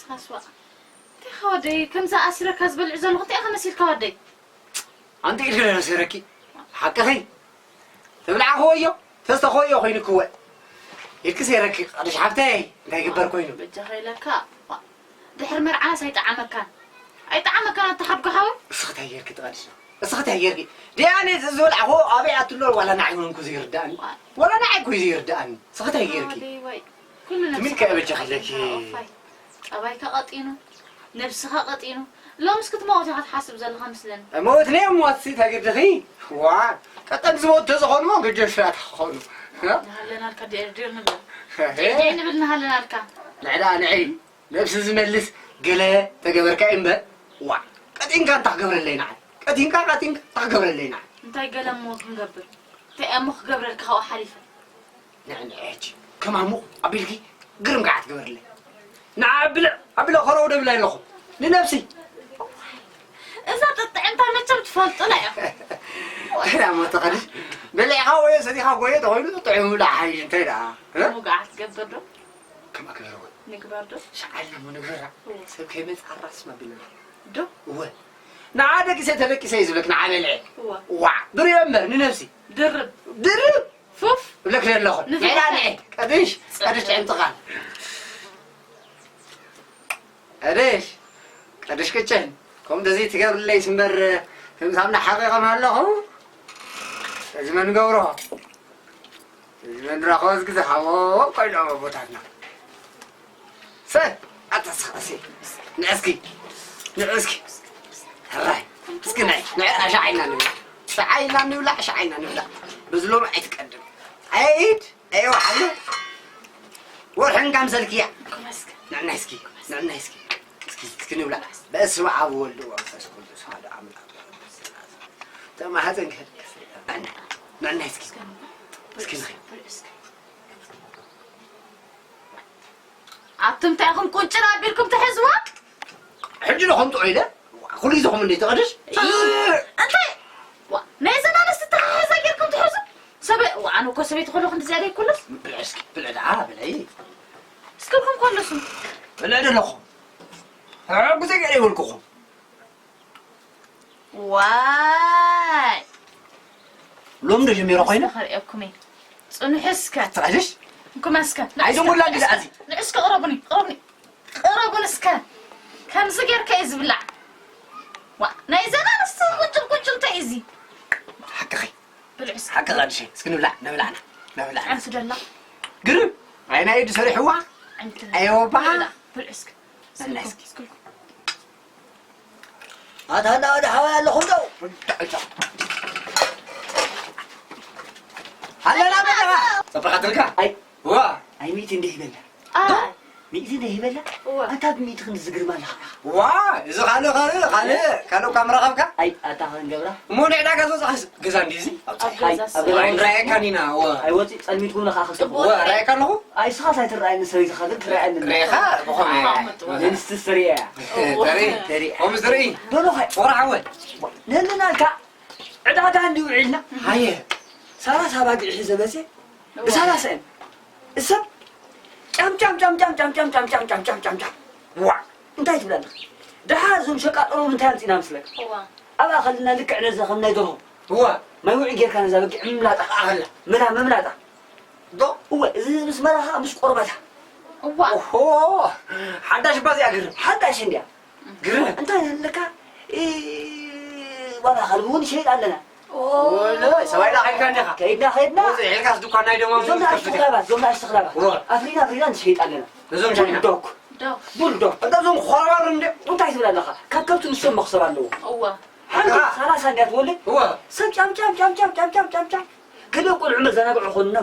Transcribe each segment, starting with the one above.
ሳስዋ እንታይ ኻ ወደይ ከምዛ ኣሲረካ ዝበልዕ ዘለኹ እንታይ ኢኻ መሲልካ ወደይ? ኣንቲ ኢድኪ ዶ ነሲረኪ? ሓቅኺ። ተብልዓኽዎ እዮ፣ ተስተኽዎ እዮ ኮይኑክወ። ኢድኪ ሰይረኪ፣ ቀድሽ ሓብተይ፣ እንታይ ይግበር ኮይኑ? በጃኻ ኢለካ። ዋ፣ ድሕሪ መርዓናስ ኣይጠዓመካን። ኣይጠዓመካን ኣታ ሓብካ ሓወይ? እስኺ እንታይ ጌርኪ ትቐድሽ? እስኺ እንታይ ጌርኪ? ደያኔ እዚ ዝበልዓኽዎ ኣበይ ኣትሎ ዋላ ንዓይ እውን እኮ ዘይርድኣኒ። ዋ። ዋላ ንዓይ እኮ እዩ ዘይርድኣኒ። እስኺ እንታይ ጌርኪ? ኣደይ ወይ፣ ኩሉ ትሚልካ ነብስኻ እየ በጃ ከለኪ። ኦፋይ። ጠባይካ ቀጢኑ፣ ነብስኻ ቀጢኑ። ሎምስ ክትመውት ኢኻ ትሓስብ ዘለኻ ምስለኒ። ሞት ነይ ሞት ሲ ተግድኺ? ዋ፣ ቀጠን ዝሞት ተዝኾኑ ሞ ግጀ ሽራት ክኾኑ። ንሃለናልካ ዲር ዲር ንብል። ሄ። ዲር ንብል ንሃለናልካ። ንዕዳ ንዒ ነብሲ ዝመልስ ገለ ተገበርካ እዩ እምበር። ዋ፣ ቀጢንካ እንታ ክገብረለይ ንዓይ። ቀጢንካ፣ ቀጢንካ እንታ ክገብረለይ ንዓይ። እንታይ ገለ እሞ ክንገብር? እንታይ እሞ ክገብረልካ ካብኡ ሓሊፈ? ንዕንዒ ሕጂ ከማሙ ኣቢልኪ ግርም ከዓ ትገብርለይ። ንዓ ኣብልዕ ኣብልዕ ከረው ደብላ ኣለኹ ንነብሲ። እዛ ጥጥዕምታ መቸም ትፈልጡላ ኢኹም። ዳሞ ተኸድሽ በሊዕኻ ወዮ ሰቲኻ ጎዮ ተኾይኑ ጥዑም ብላ ሓይሽ እንታይ ደኣ? እ? ሙጋዕ ትገብር ዶ? ከም ኣግበርዎ። ንግበር ዶ? ሸዓልና እሞ ንግበራ። እወ። ሰብ ከይመጽእ ኣራስማ ቢልና። ዶ? እወ። ንዓ ደቂሰ ተደቂሰ እዩ ዝብለክ ንዓ በልዐ። እወ። ዋ፣ ድርዮ እምበር ንነብሲ። ድርብ። ድርብ። ፉፍ። እብለክ ኣለኹ። ንፉፍ። ሜዳ ንዒ። ቀድሽ፣ ቀድሽ ጥዕምቲ ቃል። ቀድሽ፣ ቀድሽ ቅጭን። ከምኡ እንደዚ ትገብርለይ እምበር፣ ከም ሳምና ሓቂቐም ኣለኹ። እዚ መን ገብሮ? እዚ መን ራኸወ ዝግዛእ ሃቦ ቆይሎ ኣቦታትና። ሰ፣ ኣታ ስኻ፣ እሲ፣ ንዕስኪ፣ ንዕስኪ። ሕራይ፣ እስኪ ንዒ፣ ንዒ፣ ሻዓይና ንብላዕ። ሻዓይና ንብላዕ፣ ሻዓይና ንብላዕ። በዚ ሎሚ ኣይትቀድም። ኣይድ፣ ኣይወሓሉ። ወርሕን ካምሰልክያ። ንዕናይ እስኪ፣ ንዕናይ እስኪ። እስኪ፣ እስኪ ንብላዕ። በስመ ኣብ ወወልድ ወመንፈስ ቅዱስ ኣሐዱ ኣምላክ። ተማህፀን ከ-፣ ንዕናይ እስኪ። እስኪ ንኺድ። ኣብቲ እንታይ ኢኹም ቁንጭር ኣቢልኩም ትሕዝዋ? ሕጂ ዶ ከምጥዑ ኢለ? ኩሉ ግዜ ኹም እንደ ተቐድሽ? እ፣ እንታይ? ዋ፣ ናይ ዘን ኣንስቲ ተሓሓዛ ጌርኩም ትሕዙ? ሰበ-፣ ዋ፣ ኣነ እኮ ሰበይቲ ከለኹ እንዲ ዝያዳ ይኩለስ። ብልዕ እስኪ፣ ብልዕ ደኣ፣ ብልዒ። እስክልኩም ከለሱ። ብልዕ ዶ ኣለኹ? ሕጉዘ ገለ ይበልኩኹም። ዋይ! ሎሚ ዶ ጀሚረ ኮይነ? እስከ ከርእየኩም እየ። ጽንሑ እስከ። ትራጅሽ? እንኩም እስከ። ኣይዞም ወላዲ ንዑ እስከ፣ ዝኣዚ። ንዑ እስከ ቅረቡኒ፣ ቅረቡኒ። ቅረቡኒ እስከ። ከምዚ ጌርካ እዩ ዝብላዕ። ዋ፣ ናይ ዘና ንስቲ ቁንጭል ቁንጭል እንታይ እዩ እዚ? ሓቅኺ። ብልዕ እስከ። ሓቂ ቃልሽ። እስኪ ንብላዕ፣ ነብላዕና፣ ነብላዕና። ዓንሱ ደላ። ግርም። ኣይ ናይ ኢዱ ሰሪሕዋ? ዓንቱ። ኣይ ወባ። ብልዕ፣ ብልዕ እስከ። ነብላዕ እስኪ። እስክልኩም። ኣታ እንዳ ወደ ሓዋይ ኣለኹም ዶ? ኣለና በቃ። ጽብቕ ኣትልካ? ኣይ። ዋ። ኣይ ሚእቲ እንዲህ ይበላ። ኣይ። ሚእቲ እንዲህ ይበላ? እዋ። ኣታ ብሚእቲ ክንዲ ዝግርማ ኣለኻ። ዋ፣ እዚ ካልእ፣ ካልእ፣ ካልእ፣ ካልእ እኳ ምረኸብካ? ኣይ፣ ኣታ ክንገብራ? እሞ ንዕዳጋ ዝወጻኻስ ገዛ እንዲህ እዚ? ኣብ ኣብ ጸሓይ። ገዛ ኣብ ስራሕ። ገዛ። ንረኣየካን ኢና፣ ዋ። ኣይ፣ ወጺእ ጸልሚትኩም ለኻ ክጽብቕ። ዋ፣ ረኣየካ ኣለኹ? ኣይ፣ ስኻስ ኣይትረኣየኒ፣ ሰበይትኻ ግን ትረኣየኒ። ርኤኻ? ብኸመይ? ኣንስቲ ስተሪያ። ተርኢ? ተርኢ። ከምኡ ተርኢ? ዶ፣ ዶ፣ ኸ-፣ ወራ ሓወይ። ነንናልካ ዕዳጋ እንዲ ውዒልና። ሃየ። ሰላሳ ባጊዕ ሒዘ መፅየ። ብሰላሳ እየን። እሰብ ጫም፣ ጫም፣ ጫም። ዋ፣ እንታይ ትብለና? ደሓር እዞም ሸቃጦም እንታይ ኣምፂና ምስለካ? እዋ። ኣብኣ ከለና ልክዕ ነዛ ከም ናይ ደርሆ። እዋ። ማይ ውዒ ጌርካ ነዛ በጊዕ ምምላጣ። ኣኸላ። ምላ ምምላጣ። ዶ? እወ፣ እዚ ምስ መራኻ ምስ ቆርበታ። እዋ። ኦሆ፣ ሓዳሽ እባ እዚኣ ግርም። ሓዳሽ እንድያ። ግርም። እንታይ ኣለካ? እ፣ ዋላ ከልቢ እውን ይሸይጥ ኣለና። ኦ። ወለ፣ ሰብኣይ ዳ ከይድካ እንዲኻ? ከይድና፣ ከይድና። እዚ ዒልካስ ድኳን ናይ ደማ እዞም ንኣሽቱ ከፍት እያ። ክላባት፣ እዞም ንኣሽቱ ክላባት። እወ። ኣፍሪና፣ ኣፍሪና ንሸይጥ ኣለና። እዞም ቻይና። ቡልዶግ። ዶ። ቡልዶግ። እታ እዞም ኾራባር እንደ እንታይ ትብል ኣለኻ? ካብ ከብቲ ንሶም መኽሰብ ኣለዎ። እዋ። ሓንቲ ኣኻ። ሰላሳ እንድያ ትወልድ? እወ። ሰብ ጫም፣ ጫም፣ ጫም። ገለ ቆልዑ መዘናግዒ ኾኑና።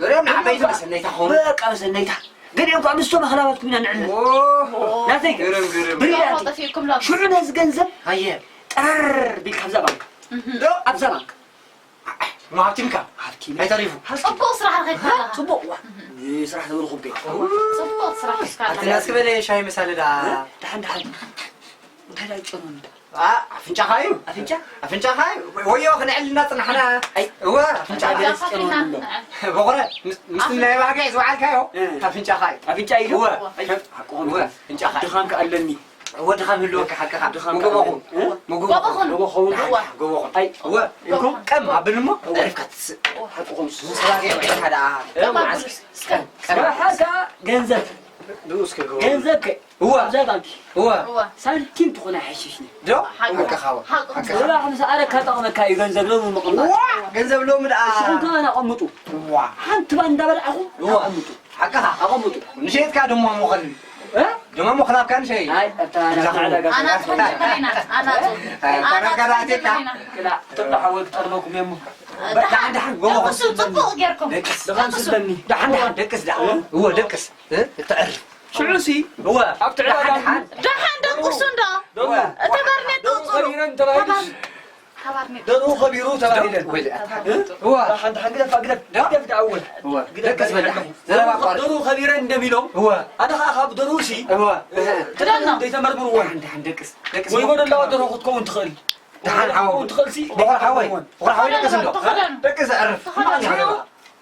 ገሊኦም ንዓበይቲ መሰነይታ ኾኑ። በቃ መሰነይታ። ገሊኦም ከዓ ምስቶም ኣኽላባትኩም ኢና ንዕልል። ኦሆ። ናተይ ከ? ግርም፣ ግርም። ብሪልያንት። ጠፊእኩም ሎ። ሽዑ ነዚ ገንዘብ ኣየ። ጠረር ቢልካ ኣብዛ ባንክ። እህ። ዶ? ኣብዛ ባንክ። እሞ ሃብቲምካ? ሃብቲም። ኣይተሪፉ። ሃብቲም። ጽቡቕ ስራሕ ረኺብካ ኣለኻ። ጽቡቕ፣ ዋ። እህ። ስራሕ ተበልኹም ከ? ጽቡቕ ስራሕ እስካ ኣቲ ኣለኻ። ናስክ በለ ሻሂ መሳለዳ። ደሓን፣ ደሓን። እንታይ ዳኣ ይጨኑ እንዳ? ኣፍንጫኻ እዩ። ኣፍንጫ ኣፍንጫኻ እዩ። ወዮ ክንዕልና ጽናሕና። ኣይ። እወ ኣፍንጫኻ እዩ። ኣፍንጫ በቆረ። ምስቲ ናይ ባግዕ ዝወዓልካዮ። ኣፍንጫኻ እዩ። ኣፍንጫ ኢሉ። እወ ኣፍንጫኻ እዩ። ድኻም ከኣለኒ። እወ ድኻም ህልወካ ሓቅኻ። ድኻም መጎቦኹም። ከኣለኒ። መጎቦኹም። መጎቦኹም። እወ። መጎቦኹም። ኣይ። እወ። ኢልኩም ቀም ኣብልሞ። እወ። ዕርፍካ ትስእ። ሓቅኹም። ምስ ባግዕ ወዒልካ ደኣ። እወ። መዓስ ቀም ቀም። ስራሓ ከኣ ገንዘብ። ብኡ እስከ ገንዘብ ከ እወ። ኣብዛ ባንኪ እወ። እወ። ሳንቲም ትኾን ኣይሓሽሽን። ዶ? ሓቅኻ። ሓቅኻ። ሓቅኻ። ስራሕ ምስ ኣረካ ጠቕመካ እዩ ገንዘብ ሎሚ ምቕማጥ። ዋ! ገንዘብ ሎሚ ደኣ። ንስኹም ከማን ኣቐምጡ። ዋ! ሓንቲ ባንዳ በላዕኹም እወ። ኣቐምጡ። ሓቅኻ። ኣቐምጡ። ንሸየጥካ ድማ ሞኸል። እ? ድማ ሞኸል ኣብካ ንሸይ። ኣይ፣ ኣታ ናብዛ ዕዳጋ ኣናቱ ክንጅምር ኢና። ኣናቱ። ኣይ፣ ኣናቱ ተረጋጋ ኣቴታ። ክንጅምር ኢና። ክላ፣ እቶም ደሓወት ጠርበኩም እሞ። ደሓን፣ ደሓን፣ ጎቦ ደቅሱ፣ ጽቡቕ ጌርኩም። ደቅስ። ደሓን፣ ደሓን፣ ደቅስ፣ ደሓን። እወ፣ ደቅስ። እ? እተዕርፍ። ሽዑሲ እወ። ኣብቲ ዕዳጋ ደሓን፣ ደሓን። ደሓን ደቅሱ እንዶ። ደሞ። እቲ ባርኔጣ ደርሁ ኣውፅኡ። ከቢረን ተባሂሉስ። ተባር-፣ ተባርኔጣ። ደርሁ ከቢሩ ተባሂለን። ወይ፣ እ? እወ። ሓንቲ ሓንቲ ግደፍ፣ ግደፍ፣ ዶ? ግደፍ ደኣወል። እወ። ግደፍ ደቅስ በል። ደሓን። ዘረባ ኣቋርጥ። ደርሁ ከቢረን እንደሚሎም። እወ። ኣነ ኸዓ ካብ ደርሁሲ፣ እወ። እ፣ ክደኖ። ዘይተመርምርወን። ደሓን፣ ደሓን፣ ደቅስ። ደቅስ ወይ እሞ። ጎደላዋ ደርሁ ክትከውን ትኽእል። ደሓን ሓወይ። ክትከውን ትኽእልሲ። በኹር ሓወይ። በኹር ሓወይ ደቅስ እንዶ። ትኽደኑ። ደቅስ ዘዕርፍ። ትኽደኑ።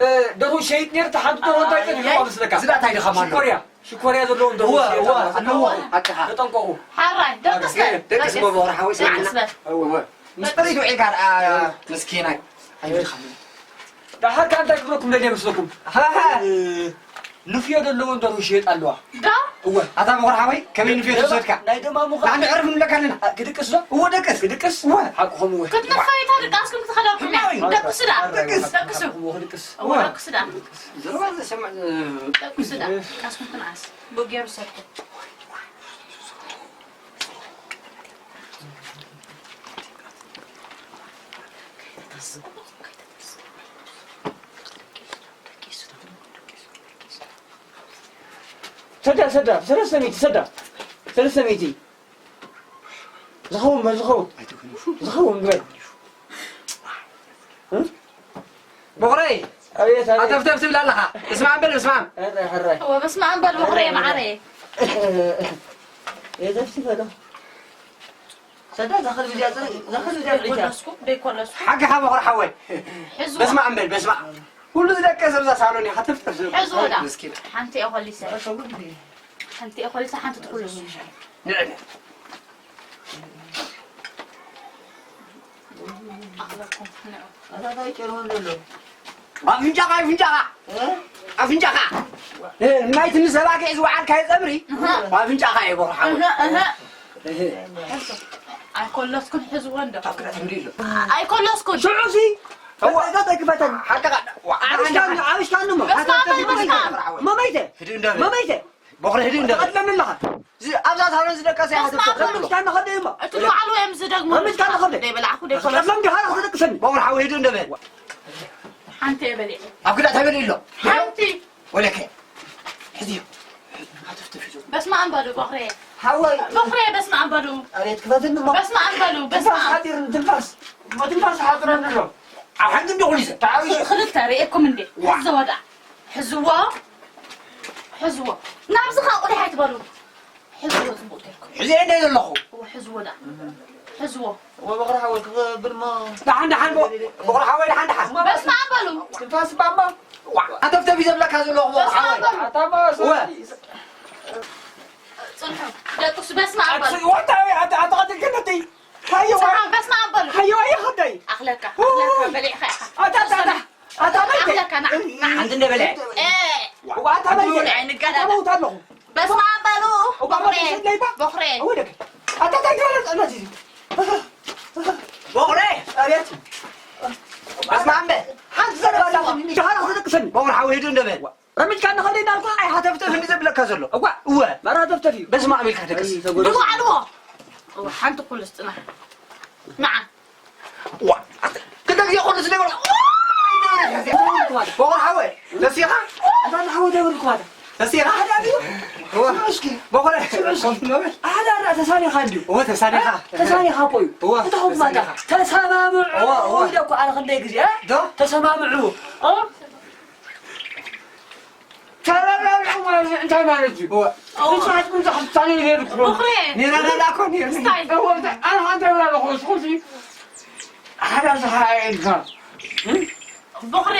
እ፣ ደርሁ ሸይጥ ነይሩ፣ እታ ሓንቲ ደርሁ እንታይ ኣይ፣ ጠፊእዋ ኣይ። መስለካ? ዝዳ እንታይ ድኻም ኣሎ? ሽኮርያ፣ ሽኮርያ ዘለዎም ደርሁ እወ፣ ሸይጥ እወ፣ ኣለዎ። ኣለዎ። ሓቅኻ። ተጠንቀቑ። ሓራይ፣ ደቅስ ደቅስ እሞ በኹር ሓወይ ስምዓና። ደቅስ በል። እወ። ምስ ጥሪት ውዒልካ ደኣ ምስኪናይ። ኣይድኻም። ደሓር ከኣ እንታይ ክብለኩም ደልየ መስለኩም? ሃሃ። እ፣ ንፍዮ ዘለዎም ደርሁ ሸይጥ ኣለዋ። ዶ? እወ። ኣታ በኹር ሓወይ፣ ከመይ ንፍዮ ተሰድካ? ናይ ደማሙ ኸ-፣ ንዓንዲ ዕርፍ ንብለካ ኣለና። ኣ፣ ክድቅስ ዶ? እወ፣ ደቅስ። ክድቅስ? እወ። ሓቅኹም እወ። ክትንፈዩ ተድቃስኩም ትኸደኩም እያ። እማወይ። ደቅሱ ደኣ። ደቅስ። ደቅሱ። ሓቅኹም እወ፣ ክድቅስ። እወ፣ እወ። ደቅሱ ደኣ። ዘረባ ዘሰምዕ፣ እ፣ ደቅሱ ደኣ። ደቅስኩም ትንኣስ። ብኡ ገይሩ ሰድኩም። ሰዳ፣ ሰዳ፣ ሰለስተ ሚእቲ፣ ሰዳ። ሰለስተ ሚእቲ። ዝኸውን በል፣ ዝኸውን። ዝኸውን በል። እ? በኹረይ፣ ኣቤት፣ ኣቤት። ኣተፍተፍ ትብል ኣለኻ። እስማዕ በል፣ እስማዕ። ሕራይ፣ ሕራይ። እወ፣ በስመ ኣብ በል፣ በኹረይ፣ መዓረይ። የተፍቲ በሎ። ሰዳ፣ ዛኸል ብዚያ ጽር-፣ ዛኸል ብዚያ ጽር-፣ ዘይኮለስኩ፣ ዘይኮለስኩ። ሓቂ ሓ በኹር ሓወይ። ሕዝዋ። በስመ ኣብ በል፣ በስመ ኣብ። ኩሉ ዝደቀ ሰብ እዛ ሳሎን እያ፣ ሃተፍተፍ ዝብል። ሕዝዋ ዳ። ምስኪን። ሓንቲ እየ ኮሊሰ። ሓንቲ እየ ኮሊሰ፣ ሓንቲ ትኹልስ። ንዕድ። ኣኽበርኩም፣ ንዑ። ኣታ ታይ ጨርሆ ዘሎ? ኣፍንጫኻ፣ ኣፍንጫኻ። እ? ኣፍንጫኻ። እ፣ ማይ ትንሽ ሰባኪዕ ዝወዓልካዮ ጸብሪ? እህ። ኣፍንጫኻ እዩ፣ በኹር ሓወይ። እህ፣ እህ። እህ። ኣይኮለስኩን፣ ሕዝዎ እንዶ። ኣፍቅረት እንዲ ኣሎ። ኣይኮለስኩን። ሽዑ ሲ፣ እዋ። ፈጠጠ ክፈተን። ሓቅኻ። ዋ። ዓብሽካን፣ ዓብሽካን እሞ። በስመ ኣብ በል፣ በስመ ኣብ። መመይተ። ህድእ እንዳበል። መመይተ። በኹሪ ህድእ እንዳበል። ትቐትለኒ ኣለኻ። እዚ ኣብዛ ሳሎን ዝደቀሰ እያ በስመ ኣብ ክትብሎ። በሉ። ዓብሽካን ንኸደ እሞ። እቲ ዝወዓሉ እዮም ዝደግሙ። ዓብሽካን ንኸደ። ዘይበላዕኹ፣ ዘይኮለስኩ። ትቐትለኒ ዲኻ፣ ዲኻ ትደቅሰኒ? በኹሪ ሓወይ ህድእ እንዳበል። ሓንቲ እየ በሊዐ። ኣብ ክዳእ ተበሊዑ ኣሎ። ሓንቲ። ወለከ። ሕዚዮ። ሃተፍተፍ እዩ። በስመ ኣብ በሉ፣ በኹረየ። ሓወይ። በኹረየ፣ በስመ ኣብ በሉ። ኣቤት፣ ክፈትኒ እሞ። በስመ ኣብ በሉ፣ በስመ ትንፋስ ኣብ። ሓፂር፣ ትንፋስ። እሞ ትንፋስ ሓፅረኒ ኣሎ። ኣብ ሓንቲ እንዲ ኹሉ ይዘ-፣ ተዓብሽ። ክልተ ርእየኩም እንዴ? ዋ። ሕዝዎ ደኣ። ሕዝዎ። ሕዝዎ። ናብዚ ኻብ ቁሊሕ ኣይትበሉ። ሕዝዎ ጽቡቕ ጌርኩም። ሕዝየ እንደ ዘለኹ። እወ፣ ሕዝዎ ደኣ። ሕዝዎ። እወ፣ በኹሪ ሓወይ ክብል እሞ። ደሓን፣ ደሓን፣ በ-፣ በኹሪ ሓወይ፣ ደሓን፣ ደሓን። በስመ ኣብ በሉ። ትንፋስ ባማ። ዋ፣ ኣተፍተፊ ዘብለካ ዘለኹ በኹሪ በስመ ሓወይ። ኣብ በሉ። ኣታ ማ እወ። ጽንሑ። ደቅሱ በስመ ኣብ በሉ። ኣትስ-፣ ወንታ ወይ ኣተ-፣ ኣተ ቀትልከነተይ። ሃየ ዋ። ሰሓ፣ በስመ ኣብ በሉ። ሃየ ዋ፣ ይኸደይ። ኣኽለካ፣ ው። ኣኽለካ፣ በሊዕኻ ኢኻ። ኣታ፣ ኣታ፣ ኣታ። ኣታ መይተ? ኣኽለካ፣ ና፣ ና። ሓንቲ እንደ በልዐ። ኤ። ዋ፣ ኣታ መይተ? ኣይንጋዳዳ። ኣታ መውት ኣለኹ። በስመ ኣብ በሉ። እባ በኹሬ፣ በስመ ኣብ በሉ። በኹሬ። እወ ደግ። ኣታ እንታይ ትበለ? ኣታ እዚ። በኹሬ። ኣቤት። በስመ ኣብ በል። ሓንቲ ዘረባ ኣለኹ። ሸኻራ ክትደቅሰኒ። በኹሪ ሓወይ ሂዱ እንደ በል። ረሚጅካ ንኸደ እንዳልኩ ኣይሃተፍተፍ እንዲ ዘብለካ ዘሎ። እዋ። እወ። መራ ሃተፍተፍ እዩ። በስመ ኣብ ኢልካ ደቅስ። ኣይ፣ ተጎዳ። ድዋ ኣልዎ። እዋ፣ ሓንቲ ኩሉ ስጥና። ንዓ። ዋ፣ ክልተ ግዜ ኮሉ ስለ በላ። በኹር ሓወይ፣ ተሲኻ? ኣታ ንሓወይ ደብል ኳታ። ተሲኻ? ሓደ ኣብዩ? እወ። እስኪ። በኹር። ሓደ ኣራ ተሳኒኻ እንዲዩ። እወ፣ ተሳኒኻ። ተሳኒኻ እኮ እዩ። እወ፣ እንታይ ኹም ማታ? ተሳኒኻ። ተሰማምዑ። እወ፣ እወ። ኢለ እኮ ኣነ ክንደይ ግዜ፣ እ? ዶ? ተሰማምዑ። እ? ተረዳድኡ ማለት እንታይ ማለት እዩ? ንስኻትኩም ዝሓትታኒ ነርኩም። ቦኽሬ ኔራ ዳዳ እኮ ኔርኒ ስታይ ኣነ ሓንቲ ብላ ኣለኹ እስኹምሲ ሓደ ዝሓየ ኢልካ ቦኽሬ